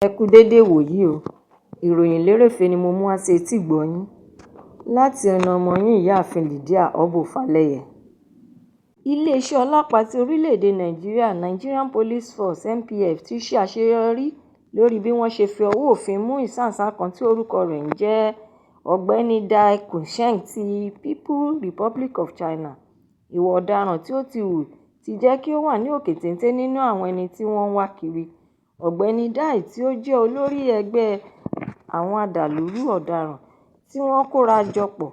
Ẹ kú déédé ìwòyí o. Ìròyìn lérèfé ni mo mú wá sí etígbọ̀ọ́ yín láti ẹnu ọmọ yín, Ìyáàfin Lydia Obbo Falẹyẹ. Iléeṣẹ́ ọlọ́pàá ti orílẹ̀-èdè Nàìjíríà, Nigerian Police Force (NPF) ti ṣe àṣeyọrí lórí bí wọ́n ṣe fi ọwọ́ òfin mú ìsáǹsá kan tí orúkọ rẹ̀ ń jẹ́ Ọ̀gbẹ́ni Dai Qingsheng ti People Republic of China. Ìwà ọ̀daràn tí ó ti hù ti jẹ́ kí ó wà ní òkè téńté nínú àwọn ẹni tí wọ́n ń wá kiri. Ọ̀gbẹ́ni Dai, tí ó jẹ́ olórí ẹgbẹ́ àwọn adàlúrú ọ̀daràn tí wọ́n kóra jọ pọ̀,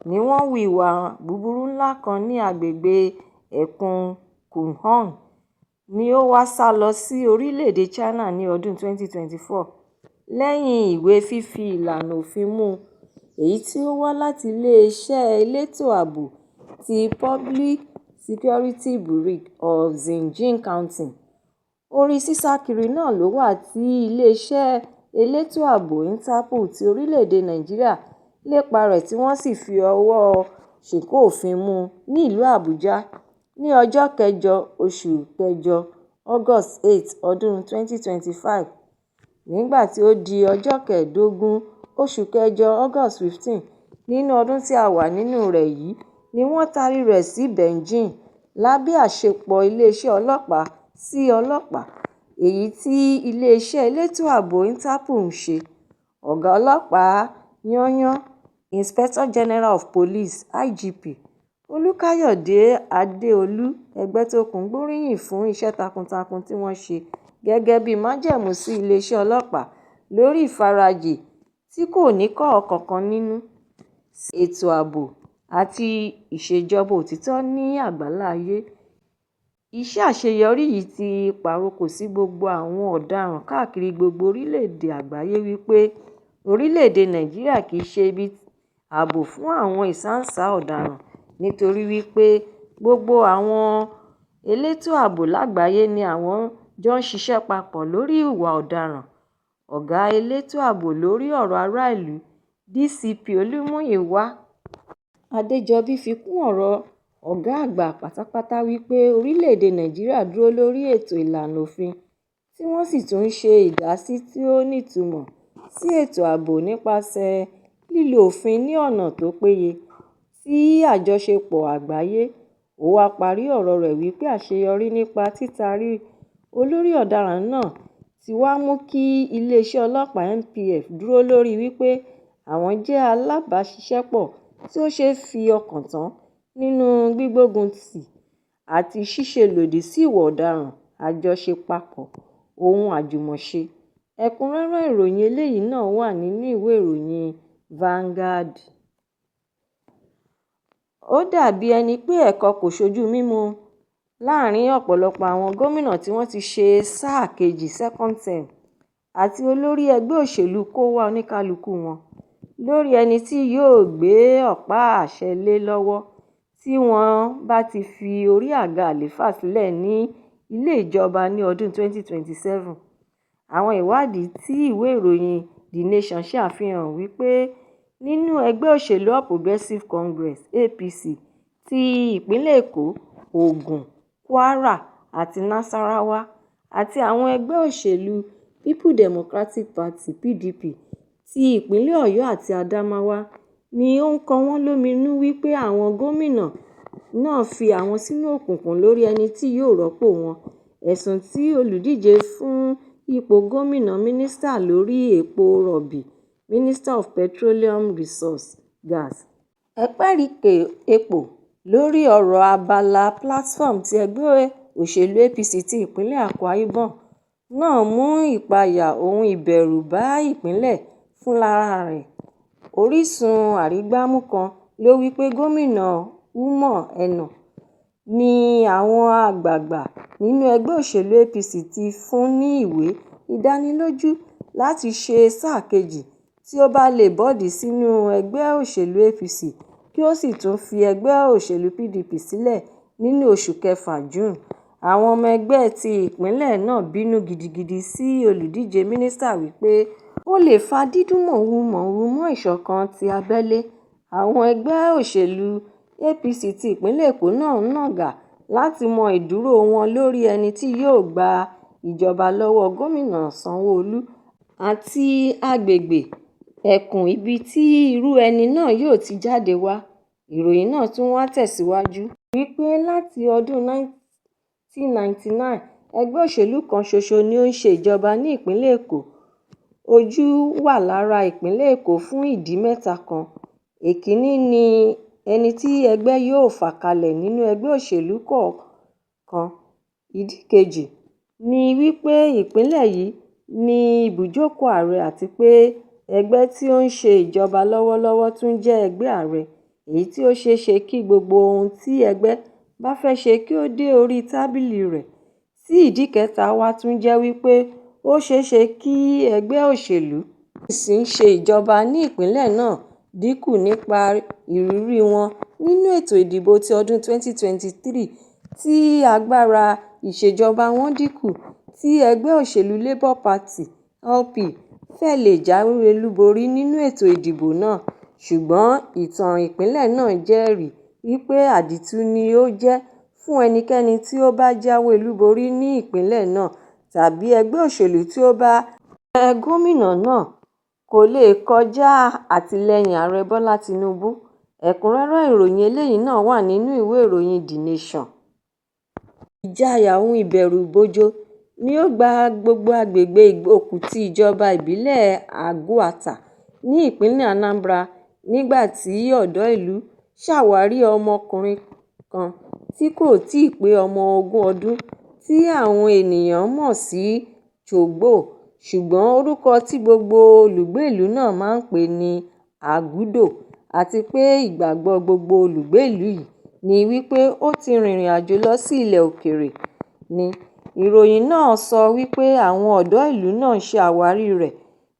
ní wọ́n hu ìwà búburú ńlá kan ní agbègbè ẹkùn Kuohung, ní ó wá sá lọ sí orílẹ̀-èdè China ní ọdún 2024 lẹ́yìn ìwé fífi ìlànà òfin mú èyí tí ó wá láti iléeṣẹ́ elétò ààbò ti Public Security Bureau of Xinjin County. Orí sísá kiri náà ló wà tí iléeṣẹ́ elétò ààbò Interpol ti orílẹ̀-èdè Nàìjíríà lépa rẹ̀, tí wọ́n sì fi ọwọ́ ṣìnkún òfin mú un ní ìlú Àbújá ní ọjọ́ kẹjọ oṣù kẹjọ, August 8, ọdún 2025. Nígbà tí ó di ọjọ́ kẹẹ̀ẹ́dógún oṣù kẹjọ, August 15, nínú ọdún tí a wà nínú rẹ̀ yìí ni wọ́n taari rẹ̀ sí Beijing lábẹ́ àṣepọ̀ iléeṣẹ́ ọlọ́pàá sí ọlọ́pàá èyí tí iléeṣẹ́ elétò ààbò Interpol ń ṣe. Ọ̀gá ọlọ́pàá yányán, Inspector General of Police (IGP) Olùkàyọ̀dé Adéọlù Ẹgbẹ́tókun gbóríyìn fún iṣẹ́ takuntakun tí wọ́n ṣe gẹ́gẹ́ bíi májẹ̀mú sí iléeṣẹ́ ọlọ́pàá lórí ìfarajìn tí kò ní kọ́họ kankan nínú sí ètò ààbò àti ìṣèjọba òtítọ́ ní àgbáláyé. Iṣẹ́ àṣeyọrí yìí ti pàrokò sí gbogbo àwọn ọ̀daràn káàkiri gbogbo orílẹ̀-èdè àgbáyé wípé orílẹ̀-èdè Nàìjíríà kì í ṣe ibi ààbò fún àwọn ìsáǹsá ọ̀daràn, nítorí wípé gbogbo àwọn elétò ààbò lágbàáyé ni àwọn jọ ń ṣiṣẹ́ papọ̀ lórí ìwà ọ̀daràn. Ọ̀gá elétò ààbò lórí ọ̀rọ̀ aráàlú, DCP Olúmúyìwá Adéjọbí, fi kún ọ̀rọ̀ ọ̀gá àgbà pátápátá wípé orílẹ̀-èdè Nàìjíríà dúró lórí ètò ìlànà òfin tí wọ́n sì tún ń ṣe ìdásí tí ó nítumọ̀ sí ètò ààbò nípasẹ̀ lílo òfin ní ọ̀nà tó péye tí àjọṣepọ̀ àgbáyé. Ó wáá parí ọ̀rọ̀ rẹ̀ wípé àṣeyọrí nípa títaari olórí ọ̀daràn náà tí wàá mú kí iléeṣẹ́ ọlọ́pàá NPF dúró lórí wípé àwọn jẹ́ alábàáṣiṣẹ́pọ̀ tí ó ṣeé fi ọkàn tán nínú gbígbógun ti àti ṣíṣe lòdì sí ìwà ọ̀daràn, àjọṣepapọ̀ ohun àjùmọ̀ṣe. Ẹ̀kúnrẹ́rẹ́ ìròyìn eléyìí náà wà nínú ìwé ìròyìn Vanguard. Ó dàbí ẹni pé ẹ̀kọ kò ṣojú mímu láàrin ọ̀pọ̀lọpọ̀ àwọn gómìnà tí wọ́n ti ṣe sáà kejì, second term, àti olórí ẹgbẹ́ òṣèlú kóówá oníkálukú wọn lórí ẹni tí yóò gbé ọ̀pá àṣẹ lé lọ́wọ́ tí wọ́n bá ti fi orí àga àlééfà sílẹ̀ ní ilé ìjọba ní ọdún 2027. Àwọn ìwádìí tí ìwé ìròyìn The Nation ṣe àfihàn wípé nínú ẹgbẹ́ òṣèlú All Progressives Congress (APC) ti ìpínlẹ̀ Èkó, Ogun, Kwara àti Nasarawa, àti àwọn ẹgbẹ́ òṣèlú People Democratic Party (PDP) ti ìpínlẹ̀ Ọ̀yọ́ àti Adamawa ni ó ń kọ wọ́n lóminú wípé àwọn gómìnà náà fi àwọn sínú òkùnkùn lórí ẹni tí yóò rọ́pò wọn. Ẹ̀sùn tí olùdíje fún ipò gómìnà, mínísítà lórí epo rọ̀bì, Minister of Petroleum Resources, Gas, Ẹ̀pẹ̀rìkè-epo lórí ọ̀rọ̀ abala platform ti ẹgbẹ́ òṣèlú APC ti ìpínlẹ̀ Akwa Ibom náà mú ìpayà ohun ìbẹ̀rù bá ìpínlẹ̀ fúnra rẹ̀. Orísun arígbámú kan ló wí pé gómìnà Umo Eno ní àwọn àgbààgbà nínú ẹgbẹ́ òṣèlú APC ti fún ní ìwé ìdánilójú láti ṣe sáà kejì tí ó bá lè bọ́ọ̀dì sínú ẹgbẹ́ òṣèlú APC kí ó sì tún fi ẹgbẹ́ òṣèlú PDP sílẹ̀ nínú oṣù kẹfà, June. Àwọn ọmọ ẹgbẹ́ ti ìpínlẹ̀ náà bínú gidigidi sí olùdíje mínísítà wípé ó lè fa dídún mọ̀húrúmọ̀húrú mọ́ ìṣọ̀kan ti abẹ́lé. Àwọn ẹgbẹ́ òṣèlú APC ti ìpínlẹ̀ Èkó náà ń nàgà láti mọ ìdúró wọn lórí ẹni tí yóò gba ìjọba lọ́wọ́ gómìnà Sanwó-Olú. Àti agbègbè ẹkùn ibi tí irú ẹni náà yóò ti jáde wá. Ìròyìn náà tún wá tẹ̀síwájú wípé láti ọdún 1999, ẹgbẹ́ òṣèlú kan ṣoṣo ni ó ń ṣe ìjọba ní ìpínlẹ̀ Èkó. Ojú wà lára ìpínlẹ̀ Èkó fún ìdí mẹ́ta kan. Èkínní ni ẹni tí ẹgbẹ́ yóò fà kalẹ̀ nínú ẹgbẹ́ òṣèlú kọ̀ọ̀kan. Ìdí kejì ni wípé ìpínlẹ̀ yìí ní ibùjókòó ààrẹ àti pé ẹgbẹ́ tí ó ń ṣe ìjọba lọ́wọ́lọ́wọ́ tún jẹ́ ẹgbẹ́ ààrẹ, èyí tí ó ṣeé ṣe kí gbogbo ohun tí ẹgbẹ́ bá fẹ́ ṣe kí ó dé orí tábìlì rẹ̀. Tí ìdí kẹta wá tún jẹ́ wípé ó ṣeé ṣe kí ẹgbẹ́ òṣèlú tí ń ṣe ìjọba ní ìpínlẹ̀ náà dínkù nípa ìrírí wọn nínú ètò ìdìbò ti ọdún 2023 tí agbára ìṣèjọba wọn dínkù, tí ẹgbẹ́ òṣèlú Labour Party (LP) fẹ́ lè jáwé olúborí nínú ètò ìdìbò náà. Ṣùgbọ́n ìtàn ìpínlẹ̀ náà jẹ́rìí wípé àdìtú ni ó jẹ́ fún ẹnikẹ́ni tí ó bá jáwé olúborí ní ìpínlẹ̀ náà tàbí ẹgbẹ́ òṣèlú tí ó bá jẹ́ gómìnà náà kò lè kọjá àtìlẹyìn Ààrẹ Bọ́lá Tinubu. Ẹ̀kúnrẹ́rẹ́ ìròyìn eléyìí náà wà nínú ìwé ìròyìn The Nation. Ìjayà òun ìbẹ̀rùbojo ni ó gba gbogbo agbègbè Ìgbókùtì ìjọba ìbílẹ̀ Aguata ní ìpínlẹ̀ Anambra nígbà tí ọ̀dọ́ ìlú ṣàwárí ọmọkùnrin kan tí kò tíì pé ọmọ ogún ọdún tí àwọn ènìyàn mọ̀ sí Jogbo, ṣùgbọ́n orúkọ tí gbogbo olùgbé ìlú náà máa ń pè ní Àgùdọ̀, àti pé ìgbàgbọ́ gbogbo olùgbé ìlú yìí ni wípé ó ti rìnrìn àjò lọ sí ilẹ̀ òkèèrè ni. Ìròyìn náà sọ wípé àwọn ọ̀dọ́ ìlú náà ṣe àwárí rẹ̀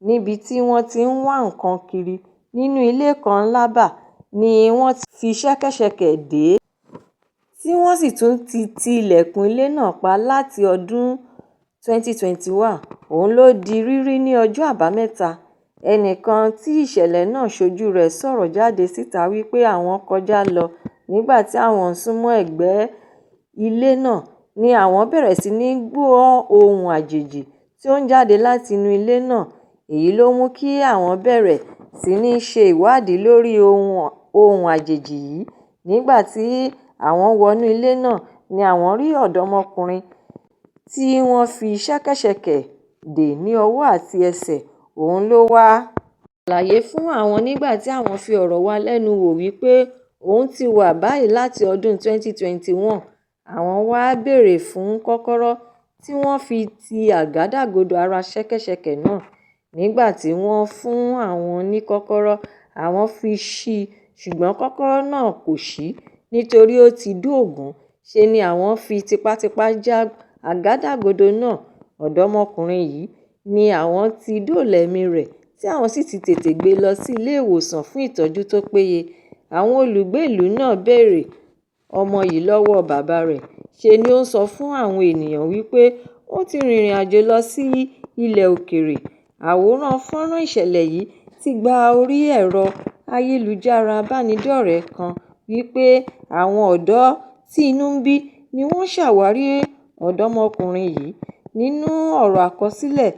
níbi tí wọ́n ti ń wá nǹkan kiri nínú ilé kan l'Ábà ni wọ́n fi ṣẹ̀kẹ̀ṣẹ̀kẹ̀ dè é, tí wọ́n sì tún ti ti ilẹ̀kùn ilé náà pa láti ọdún 2021. Òun ló di rírí ní ọjọ́ Àbámẹ́ta. Ẹnìkan tí ìṣẹ̀lẹ̀ náà ṣojú rẹ̀ sọ̀rọ̀ jáde síta wípé àwọn kọjá lọ nígbà tí àwọn ń sún mọ́ ẹ̀gbẹ́ ilé náà ni àwọn bẹ̀rẹ̀ sí ní gbọ́ ohùn àjèjì tí ó ń jáde láti inú ilé náà. Èyí ló mú kí àwọn bẹ̀rẹ̀ sí ní ṣe ìwádìí lórí ohùn àjèjì yìí. Nígbà tí àwọn wọnú ilé náà ni àwọn rí ọ̀dọ́mọkùnrin tí wọ́n fi ṣẹ̀kẹ̀ṣẹ̀kẹ̀ dè ní ọwọ́ àti ẹsẹ̀. Òun ló wá ṣàlàyé fún àwọn nígbà tí àwọn fi ọ̀rọ̀ wá lẹ́nu wò wípé òun ti wà báyìí láti ọdún 2021. Àwọn wá béèrè fún kọ́kọ́rọ́ tí wọ́n fi ti àgádágodo ara ṣẹ̀kẹ̀ṣẹ̀kẹ̀ náà. Nígbà tí wọ́n fún àwọn ní kọ́kọ́rọ́, àwọn fi ṣí i, ṣùgbọ́n kọ́kọ́rọ́ náà kò ṣí nítorí ó ti dógùn-ún. Ṣe ni àwọn fi tipátipá já àgádágodo náà. Ọ̀dọ́mọkùnrin yìí ni àwọn ti dóòlà ẹ̀mí rẹ̀ tí àwọn sì ti tètè gbé lọ sí ilé ìwòsàn fún ìtọ́jú tó péye. Àwọn olùgbé ìlú náà béèrè ọmọ yìí lọ́wọ́ bàbá rẹ̀. Ṣe ni ó ń sọ fún àwọn ènìyàn wípé ó ti rìnrìn àjò lọ sí ilẹ̀ òkèèrè. Àwòrán fọ́nrán ìṣẹ̀lẹ̀ yìí ti gba orí ẹ̀rọ ayélujára ìbánidọ́rẹ̀ẹ́ kan wípé àwọn ọ̀dọ́ tí inú ń bí ni wọ́n ṣàwárí ọ̀dọ́mọkùnrin yìí. Nínú ọ̀rọ̀ àkọsílẹ̀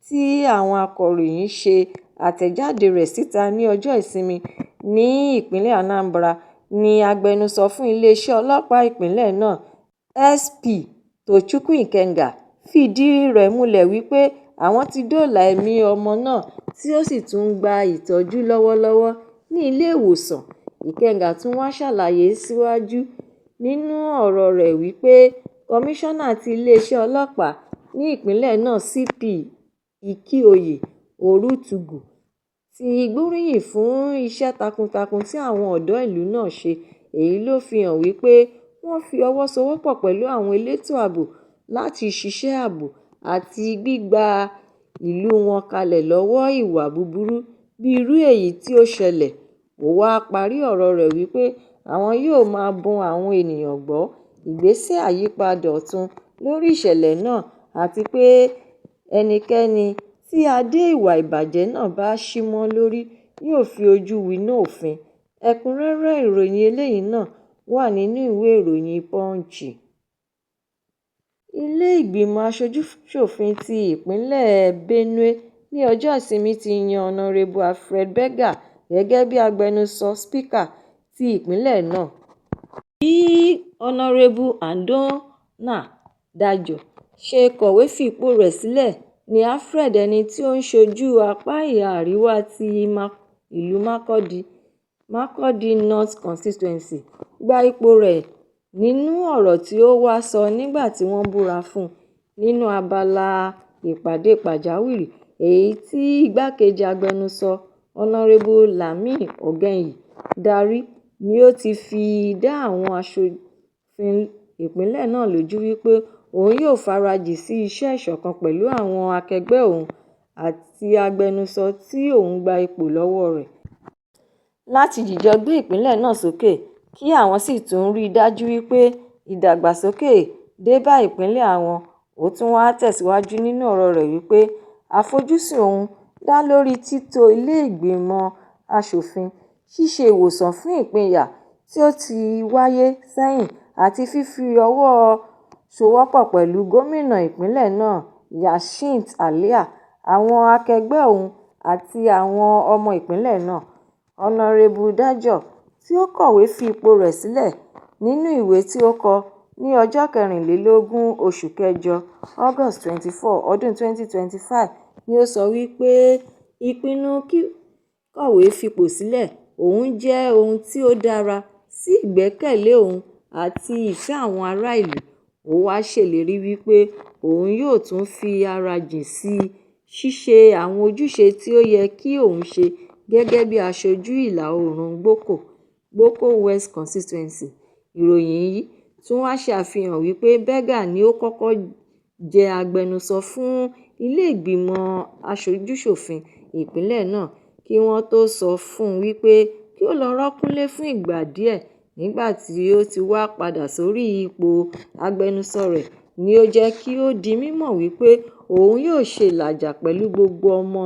tí àwọn akọ̀ròyìn ṣe àtẹ̀jáde rẹ̀ síta ní ọjọ́ Ìsinmi ní ìpínlẹ̀ Anambra ní agbẹnusọ fún iléeṣẹ́ ọlọ́pàá ìpínlẹ̀ náà, SP Tochukwu Ikenga, fìdí rẹ̀ múlẹ̀ wípé àwọn ti dóòlà ẹ̀mí ọmọ náà tí ó sì tún ń gba ìtọ́jú lọ́wọ́lọ́wọ́ ní ilé ìwòsàn. Ikenga tún wá ṣàlàyé síwájú nínú ọ̀rọ̀ rẹ̀ wípé kọmíṣánná ti iléeṣẹ́ ọlọ́pàá ní ìpínlẹ̀ náà, CP Ikeoye Orutugu, ti gbóríyìn fún iṣẹ́ takuntakun tí àwọn ọ̀dọ́ ìlú náà ṣe. Èyí ló fi hàn wípé wọ́n fi ọwọ́ sowọ́pọ̀ pẹ̀lú àwọn elétò ààbò láti ṣiṣẹ́ ààbò àti gbígba ìlú wọn kalẹ̀ lọ́wọ́ ìwà búburú bí irú èyí tí ó ṣẹlẹ̀. Ó wáá parí ọ̀rọ̀ rẹ̀ wípé àwọn yóò máa bun àwọn ènìyàn gbọ́ ìgbésẹ̀ àyípadà ọ̀tun lórí ìṣẹ̀lẹ̀ náà àti pé ẹnikẹ́ni tí adé ìwà ìbàjẹ́ náà bá ṣí mọ́ lórí yóò fi ojú winá òfin. Ẹ̀kúnrẹ́rẹ́ ìròyìn eléyìí náà wà nínú ìwé ìròyìn Punch. Ilé-ìgbìmọ̀ aṣojú-ṣòfin ti ìpínlẹ̀ Benue ní ọjọ́ Ìsinmi ti yan Honorable Alfred Berger gẹ́gẹ́ bí agbẹnusọ Speaker ti ìpínlẹ̀ náà. Bí Honorable Andona Dajo ṣe kọ̀wé fi ipò rẹ̀ sílẹ̀ ní Alfred, ẹni tí ó ń ṣojú apá ìhà àríwá ti ìlú Makurdi, Makurdi North Constituency, gba ipò rẹ̀. Nínú ọ̀rọ̀ tí ó wá sọ nígbà tí wọ́n búra fún un nínú abala ìpàdé pàjáwìrì èyí tí igbákejì agbẹnusọ Honorable Lami Ogenyi darí ni ó ti fi dá àwọn aṣòfin ìpínlẹ̀ náà lójú wípé òun yóò farajìn sí iṣẹ́ ìṣọ̀kan pẹ̀lú àwọn akẹgbẹ́ òun àti agbẹnusọ tí òun gba ipò lọ́wọ́ rẹ̀ láti dìjọ gbé ìpínlẹ̀ náà sókè, kí àwọn sì tún rí i dájú wípé ìdàgbàsókè dé bá ìpínlẹ̀ àwọn. Ó tún wáá tẹ̀síwájú nínú ọ̀rọ̀ rẹ̀ wípé àfojúsùn òun dá lórí títò ilé-ìgbìmọ̀ asòfin, ṣíṣe ìwòsàn fún ìpínyà tí ó ti wáyé sẹ́yìn àti fífi ọwọ́ sowọ́pọ̀ pẹ̀lú gómìnà ìpínlẹ̀ náà, Nyesom Alia, àwọn akẹgbẹ́ òun àti àwọn ọmọ ìpínlẹ̀ náà. Honorable Dajo, tí ó kọ̀wé fi ipò rẹ̀ sílẹ̀ nínú ìwé tí ó kọ ní ọjọ́ kẹrìnlélógún oṣù kẹjọ, August 24, ọdún 2025, ni ó sọ wípé ìpinnu kíkọ̀wé fipò sílẹ̀ òun jẹ́ ohun tí ó dára sí ìgbẹ́kẹ̀lé òun àti ìfẹ́ àwọn ará ìlú. Ó wáá ṣèlérí wípé òun yóò tún fi ara jìn sí ṣíṣe àwọn ojúṣe tí ó yẹ kí òun ṣe gẹ́gẹ́ bí aṣojú ìlà-oòrùn Gboko, Gboko West Constituency. Ìròyìn yìí tún wáá ṣàfihàn wípé Berger ni ó kọ́kọ́ jẹ́ agbẹnusọ fún ilé-ìgbìmọ̀ aṣojúṣòfin ìpínlẹ̀ náà kí wọ́n tóó sọ fún un wípé kí ó lọ́ọ́ rọ́kúnlé fún ìgbà díẹ̀. Nígbà tí ó ti wáá padà sórí ipò agbẹnusọ rẹ̀ ni ó jẹ́ kí ó di mímọ̀ wípé òun yóò ṣe làjà pẹ̀lú gbogbo ọmọ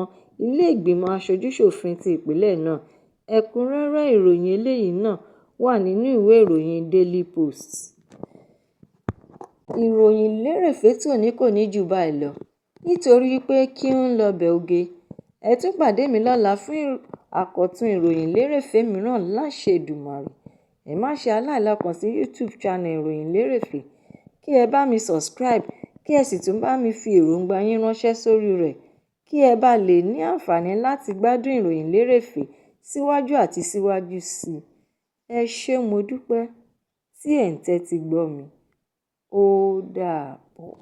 ilé-ìgbìmọ̀ aṣojúṣòfin ti ìpínlẹ̀ náà. Ẹ̀kúnrẹ́rẹ́ ìròyìn eléyìí náà wà nínú ìwé ìròyìn Daily Post. Ìròyìn lérèfé tòní kò ní jù báyìí lọ nítorí wípé kí ń lọbẹ̀ oge. Ẹ tún pàdé mi lọ́la fún àkọ́tún ìròyìn lérèfé mìíràn láṣẹ Èdùmàrè. Ẹ má ṣe aláìlọ́kàn sí YouTube channel Ìròyìn Lérèfé, kí ẹ bá mi subscribe, kí ẹ sì tún bá mi fi èròǹgbà yín ránṣẹ́ sórí rẹ̀ kí ẹ bá lè ní àǹfààní láti gbádùn Ìròyìn Lérèfé síwájú àti síwájú sí i. Ẹ ṣé, mo dúpẹ́ tí ẹ̀ ń tẹ́tí gbọ́ mi. Ó dàbọ̀.